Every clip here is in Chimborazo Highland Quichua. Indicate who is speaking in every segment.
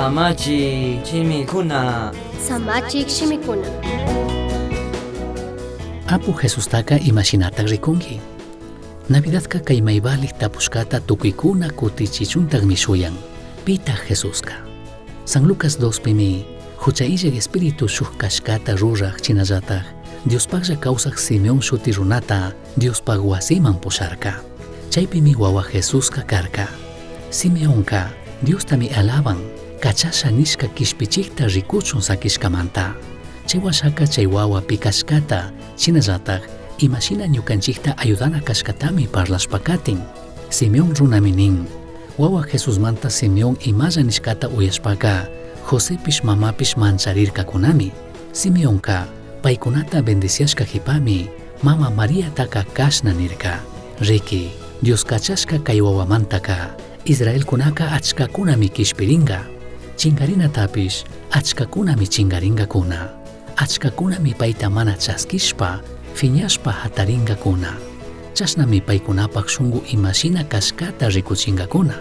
Speaker 1: Samachik shimikuna.
Speaker 2: Samachik shimikuna.
Speaker 3: Apu Jesustaca imashinataj ricungui? Navidadca cai maivalij tapushcata tucuicuna cutichichuntajmi shuyan. Pitaj Jesusca? San Lucas 2pimi jucha illaj espíritu shuj cashcata ruraj shinallataj Diospajlla causaj Simeón shuti runata Diospaj huasiman pusharca. Chaipimi huahua Jesusca carca. Simeonca Diostami alaban, cachasha nishca quishpichijta ricuchun saquishcamanta. Chai huashaca chai huahua pi cashcata, shinallataj imashina ñucanchijta ayudana cashcatami parlashpa catin. Simeón runami nin, huahua Jesusmanta Simeón imalla nishcata uyashpaca, Josepish mamapish mancharircacunami. Simeonca paicunata bendiciashca jipami mama Mariataca cashna nirca: Riqui, Dios cachashca cai huahuamantaca Israelcunaca achcacunami quishpiringa. Chingarinatapish achcacunami chingaringacuna. Achcacunami paita mana chasquishpa, fiñashpa jataringacuna. Chashnami paicunapaj shungu imashina cashcata ricuchingacuna.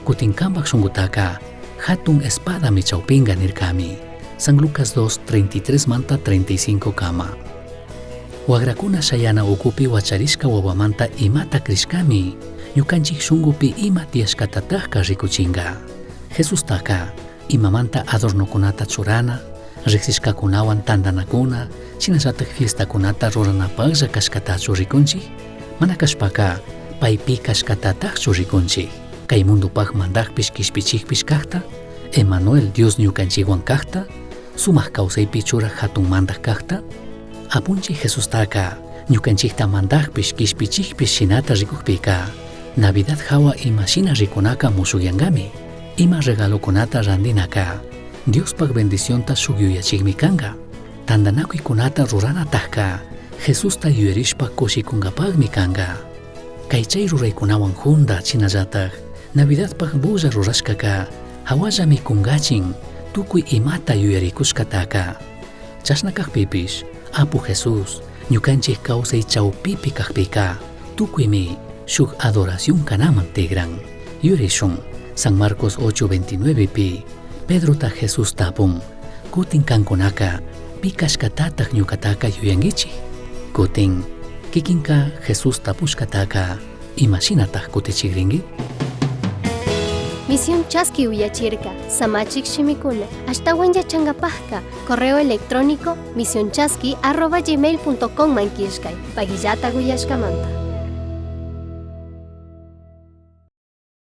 Speaker 3: Cutin cambaj shungutaca jatun espadami chaupinga nircami. San Lucas 2, 33 manta 35 cama. Huagracuna shayana ucupi huacharishca huahuamanta imata crishcami, ñucanchij shungupi ima tiyashcatatajca ricuchinga. Jesustaca imamanta adornocunata churana, rijsishcacunahuan tandanacuna, shinallataj fiestacunata ruranapajlla cashcatachu ricunchij? Mana cashpaca pai pi cashcatatajchu ricunchij? Cai mundopaj mandajpish quishpichijpish cajta, Emanuel Dios ñucanchijhuan cajta, sumaj causaipi churaj jatun mandaj cajta? Apunchij Jesustaca ñucanchijta mandajpish quishpichijpish shinata ricujpica, Navidad jahua ima shina ricunaca mushujyangami. Ima regalocunata randinaca Diospaj bendicionta shuj yuyachijmi canga. Tandanacuicunata ruranatajca Jesusta yuyarishpa cushicungapajmi canga. Cai chai ruraicunahuan junda shinallataj Navidadpaj bulla rurashcaca jahuallami cungachin tucui imata yuyaricushcataca. Chashna cajpipish Apu Jesús ñucanchij causai chaupipi cajpica tucuimi shuj adoración canaman tigran. Yuyarishun San Marcos 8:29 pi Pedrota Jesús tapun, cutin cancunaca pi cashcatataj ñucataca yuyanguichij? Cutin kikinca Jesús tapushcataca imashinataj cutichigringui?
Speaker 2: Misión Chaski uyachirca, Samachik shimikuna, ashtawan yachangapajka, correo electrónico misionchaski@gmail.com man killkay, pagillata uyashkamanta.